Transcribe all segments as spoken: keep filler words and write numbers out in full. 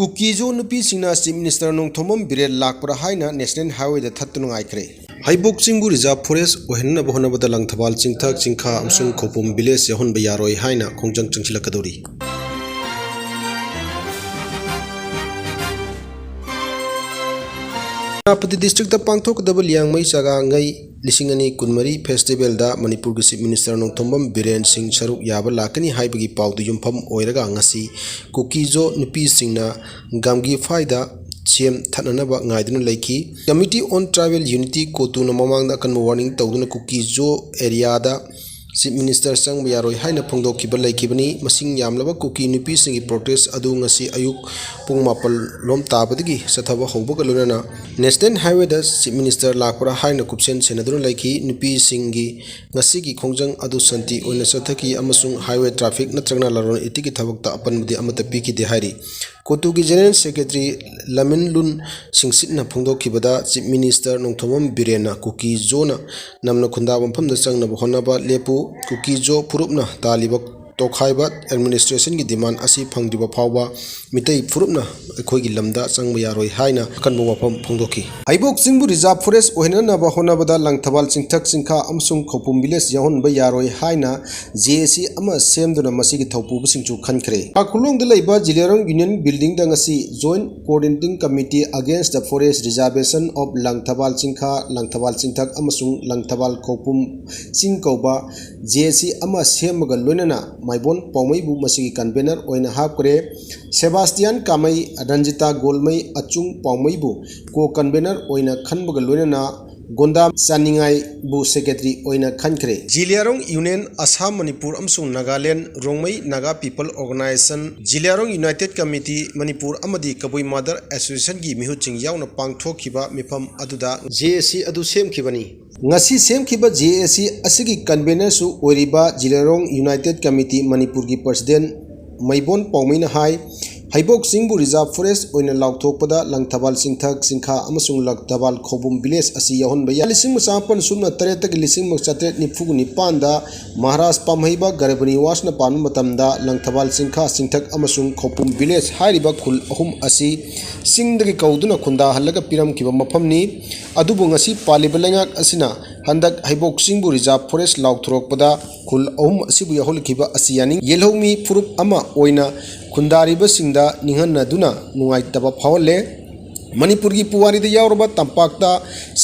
ꯀꯨꯀꯤꯖꯣ ꯅꯨꯄꯤꯁꯤꯡꯅ Chief Minister Nongthombam Biren ꯂꯥꯛꯄ꯭ꯔꯥ ꯍꯥꯏꯅ National Highway ꯗ ꯊꯠꯇꯨꯅ ꯉꯥꯏꯈ꯭ꯔꯦ꯫ ꯍꯩꯕꯣꯛ ꯆꯤꯡꯕꯨ Reserve Forest ꯑꯣꯏꯍꯟꯅꯕ ꯍꯣꯠꯅꯕꯗ ꯂꯪꯊꯕꯥꯜ ꯆꯤꯡꯊꯛ, ꯆꯤꯡꯈꯥ ꯑꯃꯁꯨꯡ ꯈꯧꯄꯨꯝ village ꯌꯥꯎꯍꯟꯕ ꯌꯥꯔꯣꯏ ꯍꯥꯏꯅ ꯈꯣꯡꯖꯪ ꯆꯪꯁꯤꯜꯂꯛꯀꯗꯧꯔꯤ꯫ ꯁꯦꯅꯥꯄꯇꯤ district ꯇ ꯄꯥꯡꯊꯣꯛꯀꯗꯕ ꯂꯤꯌꯥꯡꯃꯩ ꯆꯥꯒꯥꯡꯉꯩ ꯂꯤꯁꯤꯡ ꯑꯅꯤ ꯀꯨꯟꯃꯔꯤ festival ꯗ ꯃꯅꯤꯄꯨꯔꯒꯤ Chief Minister ꯅꯣꯡꯊꯣꯝꯕꯝ ꯕꯤꯔꯦꯟ ꯁꯤꯡ ꯁꯔꯨꯛ ꯌꯥꯕ ꯂꯥꯛꯀꯅꯤ ꯍꯥꯏꯕꯒꯤ ꯄꯥꯎꯗꯨ ꯌꯨꯝꯐꯝ ꯑꯣꯏꯔꯒ ꯉꯁꯤ ꯀꯨꯀꯤꯖꯣ ꯅꯨꯄꯤꯁꯤꯡꯅ ꯒꯥꯝꯒꯤꯐꯥꯏꯗ ꯁꯦꯝ ꯊꯠꯅꯅꯕ ꯉꯥꯏꯗꯨꯅ ꯂꯩꯈꯤ꯫ Committee on Tribal Unity, ꯀꯣꯇꯨꯅ ꯃꯃꯥꯡꯗ ꯑꯀꯟꯕ warning ꯇꯧꯗꯨꯅ ꯀꯨꯀꯤꯖꯣ area ꯗ Chief Minister ꯆꯪꯕ ꯌꯥꯔꯣꯏ ꯍꯥꯏꯅ ꯐꯣꯡꯗꯣꯛꯈꯤꯕ ꯂꯩꯈꯤꯕꯅꯤ꯫ ꯃꯁꯤꯡ ꯌꯥꯝꯂꯕ ꯀꯨꯀꯤ ꯅꯨꯄꯤꯁꯤꯡꯒꯤ protest ꯑꯗꯨ ꯉꯁꯤ ꯑꯌꯨꯛ ꯄꯨꯡ ꯃꯥꯄꯜ ꯂꯣꯝ ꯇꯥꯕꯗꯒꯤ ꯆꯠꯊꯕ ꯍꯧꯕꯒ ꯂꯣꯏꯅꯅ National Highway ꯗ Chief Minister ꯂꯥꯛꯄ꯭ꯔꯥ ꯍꯥꯏꯅ ꯀꯨꯞꯁꯦꯟ ꯁꯦꯟꯅꯗꯨꯅ ꯂꯩꯈꯤ꯫ ꯅꯨꯄꯤꯁꯤꯡꯒꯤ ꯉꯁꯤꯒꯤ ꯈꯣꯡꯖꯪ ꯑꯗꯨ ꯁꯥꯟꯇꯤ ꯑꯣꯏꯅ ꯆꯠꯊꯈꯤ ꯑꯃꯁꯨꯡ highway traffic ꯅꯠꯇ꯭ꯔꯒꯅ ꯂꯂꯣꯟ ꯏꯇꯤꯛꯀꯤ ꯊꯕꯛꯇ ꯑꯄꯟꯕꯗꯤ ꯑꯃꯠꯇ ꯄꯤꯈꯤꯗꯦ ꯍꯥꯏꯔꯤ꯫ ꯀꯣꯇꯨꯒꯤ General Secretary ꯂꯃꯤꯟ ꯂꯨꯟ ꯁꯤꯡꯁꯤꯠꯅ ꯐꯣꯡꯗꯣꯛꯈꯤꯕꯗ, Chief Minister Nongthombam ꯕꯤꯔꯦꯟꯅ ꯀꯨꯀꯤꯖꯣꯅ ꯅꯝꯅ ꯈꯨꯟꯗꯥꯕ ꯃꯐꯝꯗ ꯆꯪꯅꯕ ꯍꯣꯠꯅꯕ ꯂꯦꯞꯄꯨ, ꯀꯨꯀꯤꯖꯣ ꯐꯨꯔꯨꯞꯅ ꯇꯥꯜꯂꯤꯕ ꯇꯣꯈꯥꯏꯕ administration ꯒꯤ demand ꯑꯁꯤ ꯐꯪꯗ꯭ꯔꯤꯕ ꯐꯥꯎꯕ ꯃꯤꯇꯩ ꯐꯨꯔꯨꯞꯅ ꯑꯩꯈꯣꯏꯒꯤ ꯂꯝꯗ ꯆꯪꯕ ꯌꯥꯔꯣꯏ ꯍꯥꯏꯅ ꯑꯀꯟꯕ ꯋꯥꯐꯝ ꯐꯣꯡꯗꯣꯛꯈꯤ꯫ ꯍꯩꯕꯣꯛ ꯆꯤꯡꯕꯨ Reserve Forest ꯑꯣꯏꯍꯟꯅꯅꯕ ꯍꯣꯠꯅꯕꯗ ꯂꯪꯊꯕꯥꯜ ꯆꯤꯡꯊꯛ ꯆꯤꯡꯈꯥ ꯑꯃꯁꯨꯡ ꯈꯧꯄꯨꯝ village ꯌꯥꯎꯍꯟꯕ ꯌꯥꯔꯣꯏ ꯍꯥꯏꯅ J A C ꯑꯃ ꯁꯦꯝꯗꯨꯅ ꯃꯁꯤꯒꯤ ꯊꯧꯄꯨꯕꯁꯤꯡꯁꯨ ꯈꯟꯈ꯭ꯔꯦ꯫ ꯈꯥꯈꯨꯂꯣꯡꯗ ꯂꯩꯕ ꯖꯤꯂꯤꯌꯥꯔꯣꯡ Union Building ꯗ ꯉꯁꯤ Joint Coordinating Committee Against the Forest Reservation of Langthabal ꯆꯤꯡꯈꯥ, Langthabal ꯆꯤꯡꯊꯛ ꯑꯃꯁꯨꯡ ꯂꯪꯊꯕꯥꯜ ꯈꯧꯄꯨꯝ ꯆꯤꯡ ꯀꯧꯕ J A C ꯑꯃ ꯁꯦꯝꯕꯒ ꯂꯣꯏꯅꯅ ꯃꯥꯏꯕꯣꯟ ꯄꯥꯎꯃꯩꯕꯨ ꯃꯁꯤꯒꯤ convener ꯑꯣꯏꯅ ꯍꯥꯞꯈ꯭ꯔꯦ꯫ ꯁꯦꯕꯥꯁꯇꯤꯌꯥꯟ ꯀꯥꯃꯩ, ꯔꯟꯖꯤꯇꯥ ꯒꯣꯜꯃꯩ, ꯑꯆꯨꯡ ꯄꯥꯎꯃꯩꯕꯨ co-convener ꯑꯣꯏꯅ ꯈꯟꯕꯒ ꯂꯣꯏꯅꯅ ꯒꯣꯟꯗꯥꯝ ꯆꯥꯅꯤꯡꯉꯥꯏꯕꯨ secretary ꯑꯣꯏꯅ ꯈꯟꯈ꯭ꯔꯦ꯫ ꯖꯤꯂꯤꯌꯥꯔꯣꯡ Union, ꯑꯁꯥꯝ, ꯃꯅꯤꯄꯨꯔ ꯑꯃꯁꯨꯡ Nagaland Rongmei Naga People Organisation, ꯖꯤꯂꯤꯌꯥꯔꯣꯡ United Committee Manipur ꯑꯃꯗꯤ ꯀꯕꯨꯏ Mother Association ꯒꯤ ꯃꯤꯍꯨꯠꯁꯤꯡ ꯌꯥꯎꯅ ꯄꯥꯡꯊꯣꯛꯈꯤꯕ ꯃꯤꯐꯝ ꯑꯗꯨꯗ J A C ꯑꯗꯨ ꯁꯦꯝꯈꯤꯕꯅꯤ꯫ ꯉꯁꯤ ꯁꯦꯝꯈꯤꯕ J A C ꯑꯁꯤꯒꯤ convener ꯁꯨ ꯑꯣꯏꯔꯤꯕ ꯖꯤꯂꯤꯌꯥꯔꯣꯡ United Committee ꯃꯅꯤꯄꯨꯔꯒꯤ President ꯃꯩꯕꯣꯟ ꯄꯥꯎꯃꯩꯅ ꯍꯥꯏ, ꯍꯩꯕꯣꯛ ꯆꯤꯡꯕꯨ reserve forest ꯑꯣꯏꯅ ꯂꯥꯎꯊꯣꯛꯄꯗ ꯂꯪꯊꯕꯥꯜ ꯆꯤꯡꯊꯛ, ꯆꯤꯡꯈꯥ ꯑꯃꯁꯨꯡ ꯂꯪꯊꯕꯥꯜ ꯈꯧꯄꯨꯝ village ꯑꯁꯤ ꯌꯥꯎꯍꯟꯕ ꯌꯥꯏ꯫ ꯂꯤꯁꯤꯡ ꯑꯃ ꯆꯥꯃꯥꯄꯟ ꯁꯨꯞꯅ ꯇꯔꯦꯠꯇꯒꯤ ꯂꯤꯁꯤꯡ ꯑꯃ ꯆꯥꯇ꯭ꯔꯦꯠ ꯅꯤꯐꯨ ꯅꯤꯄꯥꯟꯗ ꯃꯍꯥꯔꯥꯖ ꯄꯥꯝꯍꯩꯕ ꯒꯔꯚꯅꯤꯋꯥꯁꯅ ꯄꯥꯟꯕ ꯃꯇꯝꯗ ꯂꯪꯊꯕꯥꯜ ꯆꯤꯡꯈꯥ, ꯆꯤꯡꯊꯛ ꯑꯃꯁꯨꯡ ꯈꯧꯄꯨꯝ village ꯍꯥꯏꯔꯤꯕ ꯈꯨꯜ ꯑꯍꯨꯝ ꯑꯁꯤ ꯆꯤꯡꯗꯒꯤ ꯀꯧꯗꯨꯅ ꯈꯨꯟꯗꯥꯍꯜꯂꯒ ꯄꯤꯔꯝꯈꯤꯕ ꯃꯐꯝꯅꯤ꯫ ꯑꯗꯨꯕꯨ ꯉꯁꯤ ꯄꯥꯜꯂꯤꯕ ꯂꯩꯉꯥꯛ ꯑꯁꯤꯅ ꯍꯟꯗꯛ ꯍꯩꯕꯣꯛ ꯆꯤꯡꯕꯨ reserve forest ꯂꯥꯎꯊꯣꯔꯛꯄꯗ ꯈꯨꯜ ꯑꯍꯨꯝ ꯑꯁꯤꯕꯨ ꯌꯥꯎꯍꯜꯂꯛꯈꯤꯕ ꯑꯁꯤ ꯌꯥꯅꯤꯡ꯫ ꯌꯦꯜꯍꯧꯃꯤ ꯐꯨꯔꯨꯞ ꯑꯃ ꯑꯣꯏꯅ ꯈꯨꯟꯗꯥꯔꯤꯕꯁꯤꯡꯗ ꯅꯤꯡꯍꯟꯅꯗꯨꯅ ꯅꯨꯡꯉꯥꯏꯇꯕ ꯐꯥꯎꯍꯜꯂꯦ꯫ ꯃꯅꯤꯄꯨꯔꯒꯤ ꯄꯨꯋꯥꯔꯤꯗ ꯌꯥꯎꯔꯕ ꯇꯝꯄꯥꯛꯇ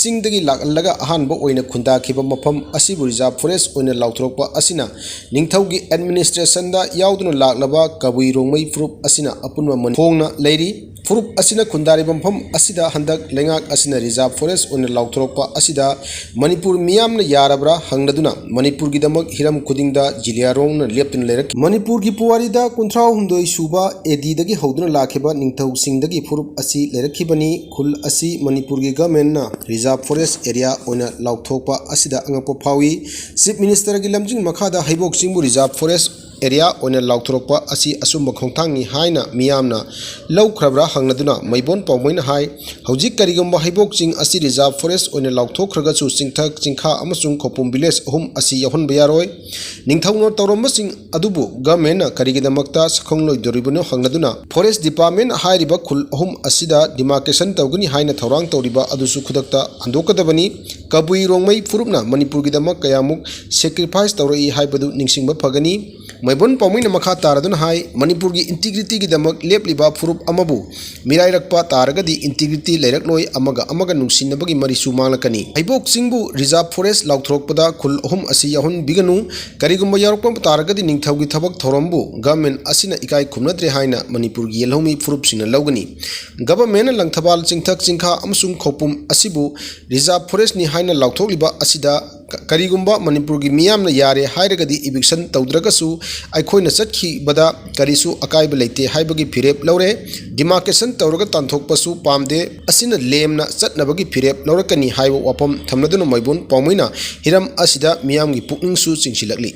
ꯆꯤꯡꯗꯒꯤ ꯂꯥꯛꯍꯜꯂꯒ ꯑꯍꯥꯟꯕ ꯑꯣꯏꯅ ꯈꯨꯟꯗꯥꯈꯤꯕ ꯃꯐꯝ ꯑꯁꯤꯕꯨ reserve forest ꯑꯣꯏꯅ ꯂꯥꯎꯊꯣꯔꯛꯄ ꯑꯁꯤꯅ ꯅꯤꯡꯊꯧꯒꯤ administrationꯗ ꯌꯥꯎꯗꯨꯅ ꯂꯥꯛꯂꯕ ꯀꯕꯨꯏ ꯔꯣꯡꯃꯩ ꯐꯨꯔꯨꯞ ꯑꯁꯤꯅ ꯑꯄꯨꯟꯕ ꯃꯅꯤ-, ꯐꯣꯡꯅ ꯂꯩꯔꯤ꯫ ꯐꯨꯔꯨꯞ ꯑꯁꯤꯅ ꯈꯨꯟꯗꯥꯔꯤꯕ ꯃꯐꯝ ꯑꯁꯤꯗ ꯍꯟꯗꯛ ꯂꯩꯉꯥꯛ ꯑꯁꯤꯅ reserve forest ꯑꯣꯏꯅ ꯂꯥꯎꯊꯣꯔꯛꯄ ꯑꯁꯤꯗ ꯃꯅꯤꯄꯨꯔ ꯃꯤꯌꯥꯝꯅ ꯌꯥꯔꯕ꯭ꯔꯥ ꯍꯪꯂꯗꯨꯅ ꯃꯅꯤꯄꯨꯔꯒꯤꯗꯃꯛ ꯍꯤꯔꯝ ꯈꯨꯗꯤꯡꯗ ꯖꯤꯂꯤꯌꯥꯔꯣꯡꯅ ꯂꯦꯞꯇꯨꯅ ꯂꯩꯔꯛꯈꯤ꯫ ꯃꯅꯤꯄꯨꯔꯒꯤ ꯄꯨꯋꯥꯔꯤꯗ ꯀꯨꯟꯊ꯭ꯔꯥ ꯍꯨꯝꯗꯣꯏ ꯁꯨꯕ ADꯗꯒꯤ ꯍꯧꯗꯨꯅ ꯂꯥꯛꯈꯤꯕ ꯅꯤꯡꯊꯧꯁꯤꯡꯗꯒꯤ ꯐꯨꯔꯨꯞ ꯑꯁꯤ ꯂꯩꯔꯛꯈꯤꯕꯅꯤ꯫ ꯈꯨꯜ ꯑꯁꯤ ꯃꯅꯤꯄꯨꯔꯒꯤ governmentꯅ reserve forest area ꯑꯣꯏꯅ ꯂꯥꯎꯊꯣꯛꯄ ꯑꯁꯤꯗ ꯑꯉꯛꯄ ꯐꯥꯎꯏ꯫ Chief Ministerꯒꯤ ꯂꯝꯖꯤꯡ ꯃꯈꯥꯗ ꯍꯩꯕꯣꯛ ꯆꯤꯡꯕꯨ reserve forest area ꯑꯣꯏꯅ ꯂꯥꯎꯊꯣꯔꯛꯄ ꯑꯁꯤ ꯑꯆꯨꯝꯕ ꯈꯣꯡꯊꯥꯡꯅꯤ ꯍꯥꯏꯅ ꯃꯤꯌꯥꯝꯅ ꯂꯧꯈ꯭ꯔꯕ꯭ꯔꯥ ꯍꯪꯂꯗꯨꯅ ꯃꯩꯕꯣꯟ ꯄꯥꯎꯃꯩꯅ ꯍꯥꯏ, ꯍꯧꯖꯤꯛ ꯀꯔꯤꯒꯨꯝꯕ ꯍꯩꯕꯣꯛ ꯆꯤꯡ ꯑꯁꯤ reserve forest ꯑꯣꯏꯅ ꯂꯥꯎꯊꯣꯛꯈ꯭ꯔꯒꯁꯨ ꯆꯤꯡꯊꯛ, ꯆꯤꯡꯈꯥ ꯑꯃꯁꯨꯡ ꯈꯧꯄꯨꯝ village ꯑꯍꯨꯝ ꯑꯁꯤ ꯌꯥꯎꯍꯟꯕ ꯌꯥꯔꯣꯏ꯫ ꯅꯤꯡꯊꯧꯅ ꯇꯧꯔꯝꯕꯁꯤꯡ ꯑꯗꯨꯕꯨ governmentꯅ ꯀꯔꯤꯒꯤꯗꯃꯛꯇ ꯁꯛꯈꯪꯂꯣꯏꯗꯣꯔꯤꯕꯅꯣ ꯍꯪꯂꯗꯨꯅ forest department ꯍꯥꯏꯔꯤꯕ ꯈꯨꯜ ꯑꯍꯨꯝ ꯑꯁꯤꯗ demarcation ꯇꯧꯒꯅꯤ ꯍꯥꯏꯅ ꯊꯧꯔꯥꯡ ꯇꯧꯔꯤꯕ ꯑꯗꯨꯁꯨ ꯈꯨꯗꯛꯇ ꯍꯟꯗꯣꯛꯀꯗꯕꯅꯤ꯫ ꯀꯕꯨꯏ ꯔꯣꯡꯃꯩ ꯐꯨꯔꯨꯞꯅ ꯃꯅꯤꯄꯨꯔꯒꯤꯗꯃꯛ ꯀꯌꯥꯃꯨꯛ sacrifice ꯇꯧꯔꯛꯏ ꯍꯥꯏꯕꯗꯨ ꯅꯤꯡꯁꯤꯡꯕ ꯐꯒꯅꯤ꯫ ꯃꯩꯕꯣꯟ ꯄꯥꯎꯃꯩꯅ ꯃꯈꯥ ꯇꯥꯔꯗꯨꯅ ꯍꯥꯏ, ꯃꯅꯤꯄꯨꯔꯒꯤ integrityꯒꯤꯗꯃꯛ ꯂꯦꯞꯂꯤꯕ ꯐꯨꯔꯨꯞ ꯑꯃꯕꯨ ꯃꯤꯔꯥꯏꯔꯛꯄ ꯇꯥꯔꯒꯗꯤ integrity ꯂꯩꯔꯛꯂꯣꯏ, ꯑꯃꯒ ꯑꯃꯒ ꯅꯨꯡꯁꯤꯅꯕꯒꯤ ꯃꯔꯤꯁꯨ ꯃꯥꯡꯂꯛꯀꯅꯤ꯫ ꯍꯩꯕꯣꯛ ꯆꯤꯡꯕꯨ reserve forest ꯂꯥꯎꯊꯣꯔꯛꯄꯗ ꯈꯨꯜ ꯑꯍꯨꯝ ꯑꯁꯤ ꯌꯥꯎꯍꯟꯕꯤꯒꯅꯨ, ꯀꯔꯤꯒꯨꯝꯕ ꯌꯥꯎꯔꯛꯄ ꯇꯥꯔꯒꯗꯤ ꯅꯤꯡꯊꯧꯒꯤ ꯊꯕꯛ ꯊꯧꯔꯝꯕꯨ government ꯑꯁꯤꯅ ꯏꯀꯥꯏ ꯈꯨꯝꯅꯗ꯭ꯔꯦ ꯍꯥꯏꯅ ꯃꯅꯤꯄꯨꯔꯒꯤ ꯌꯦꯜꯍꯧꯃꯤ ꯐꯨꯔꯨꯞꯁꯤꯡꯅ ꯂꯧꯒꯅꯤ꯫ Governmentꯅ ꯂꯪꯊꯕꯥꯜ ꯆꯤꯡꯊꯛ ꯆꯤꯡꯈꯥ ꯑꯃꯁꯨꯡ ꯈꯧꯄꯨꯝ ꯑꯁꯤꯕꯨ reserve forestꯅꯤ ꯍꯥꯏꯅ ꯂꯥꯎꯊꯣꯛꯂꯤꯕ ꯑꯁꯤꯗ ꯀ-, ꯀꯔꯤꯒꯨꯝꯕ ꯃꯅꯤꯄꯨꯔꯒꯤ ꯃꯤꯌꯥꯝꯅ ꯌꯥꯔꯦ ꯍꯥꯏꯔꯒꯗꯤ eviction ꯇꯧꯗ꯭ꯔꯒꯁꯨ ꯑꯩꯈꯣꯏꯅ ꯆꯠꯈꯤꯕꯗ ꯀꯔꯤꯁꯨ ꯑꯀꯥꯏꯕ ꯂꯩꯇꯦ ꯍꯥꯏꯕꯒꯤ ꯐꯤꯔꯦꯞ ꯂꯧꯔꯦ꯫ Demarcation ꯇꯧꯔꯒ ꯇꯥꯟꯊꯣꯛꯄꯁꯨ ꯄꯥꯝꯗꯦ꯫ ꯑꯁꯤꯅ ꯂꯦꯝꯅ ꯆꯠꯅꯕꯒꯤ ꯐꯤꯔꯦꯞ ꯂꯧꯔꯛꯀꯅꯤ ꯍꯥꯏꯕ ꯋꯥꯐꯝ ꯊꯝꯂꯗꯨꯅ ꯃꯩꯕꯣꯟ ꯄꯥꯎꯃꯩꯅ ꯍꯤꯔꯝ ꯑꯁꯤꯗ ꯃꯤꯌꯥꯝꯒꯤ ꯄꯨꯛꯅꯤꯡꯁꯨ ꯆꯤꯡꯁꯤꯜꯂꯛꯂꯤ꯫